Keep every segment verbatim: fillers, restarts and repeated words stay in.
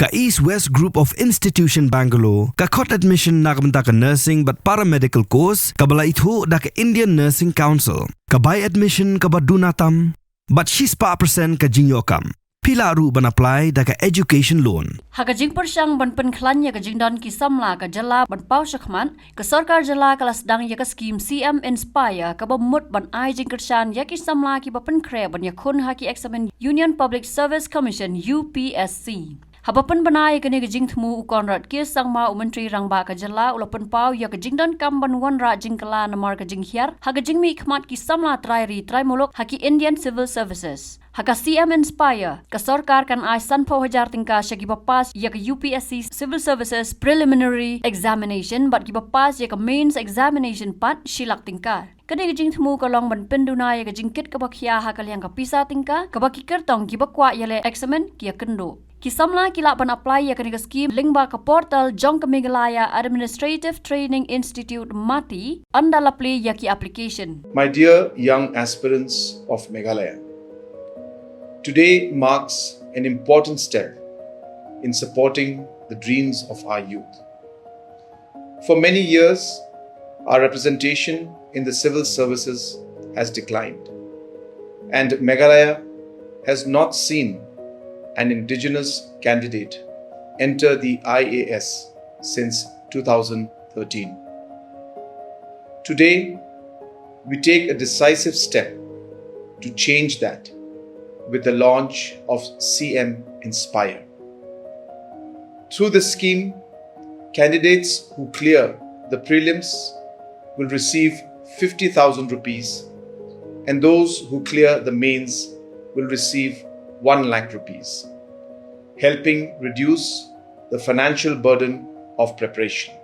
Ka East West Group of Institution Bangalore ka khot admission na ka bynta ka nursing bad paramedical course kaba la ithuh da ka Indian Nursing Council. Ka bai admission kaba duna tam bad shispah percent ka jingïoh kam. Phi lah ruh ban apply da ka education loan. Ha ka jingpyrshang ban pynkhlaiñ ïa ka jingdon ki samla ka jylla ban paw shakhmat, ka sorkar jylla ka la sdang ïa ka skhim C M Inspire kaba mut ban ai jingkyrshan ïa ki samla kiba pynkhreh ban ïakhun ha ki eksamin Union Public Service Commission, U P S C. Haba pynbna ïa kane ka jingthmu, u Conrad K Sangma, u Myntri Rangbah ka jylla, u la pynpaw ïa ka jingdonkam ban wanrah jingkylla namar ka jinghiar ha ka jingmihkhmat ki samla trai ri trai muluk ha ki Indian Civil Services. Ha ka C M Inspire, ka sorkar kan ai sanphew hajar tyngka sha kiba pass ïa ka U P S C Civil Services Preliminary Examination bad kiba pass ïa ka Mains Examination pat shi lak tyngka. Kane ka jingthmu ka long ban pynduna ïa ka jingkit kaba khia ha ka liang ka pisa tyngka kaba ki kyrtong kiba kwah ïaleh eksamin ki ïakynduh. Ki samla ki lah ban apply ïa kane ka skhim lyngba ka portal jong ka Meghalaya Administrative Training Institute, MATI, ynda la plie ïa ki application. My dear young aspirants of Meghalaya, today marks an important step in supporting the dreams of our youth. For many years, our representation in the civil services has declined, and Meghalaya has not seen an indigenous candidate enter the I A S since two thousand thirteen. Today, we take a decisive step to change that with the launch of C M Inspire. Through this scheme, candidates who clear the prelims will receive fifty thousand rupees, and those who clear the mains will receive one lakh rupees, helping reduce the financial burden of preparation.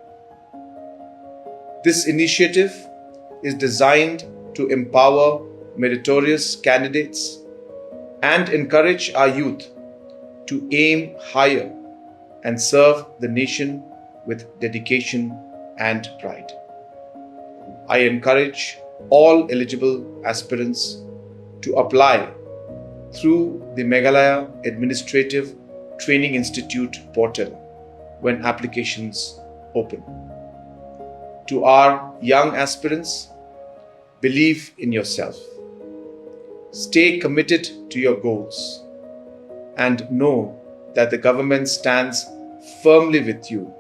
This initiative is designed to empower meritorious candidates and encourage our youth to aim higher and serve the nation with dedication and pride. I encourage all eligible aspirants to apply through the Meghalaya Administrative Training Institute portal when applications open. To our young aspirants, believe in yourself. Stay committed to your goals and know that the government stands firmly with you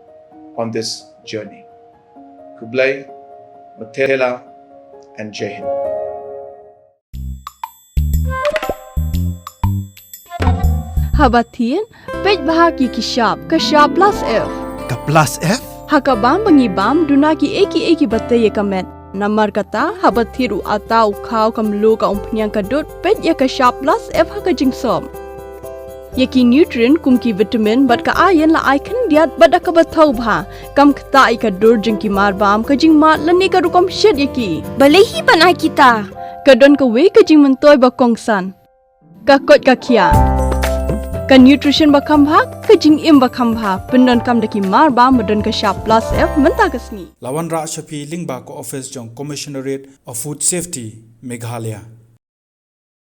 on this journey. Khublei, Mathela, and Jai Hind. Haba thied, peit bha ki ki shap, ka shap plus F. Ka plus F? Ha ka bam ba ngi bam, duna ki ei ki ei kiba tei ïa ka met. Namar kata, haba thied u atta u khaw ka mluh ka umphniang ka dud, peit ïa ka shap plus F ha ka jingsop. Ïa ki nutrient kum ki vitamin bad ka iron la ai khyndiat bad da kaba thaw bha. Kam ktah ïa ka dur jong ki marbam, ka jingmad lane ka rukom shet ïa ki. Balei hi ban ai kita? Ka don kawei ka jingmyntoi ba kongsan. Ka koit ka khiah. Ka nutrition ba kham bha, ka jingim ba kham bha. Pyndonkam da ki marbam ba don ka shap plus F mynta ka sngi. La wanrah sha phi lyngba ka office jong Commissionerate of Food Safety, Meghalaya.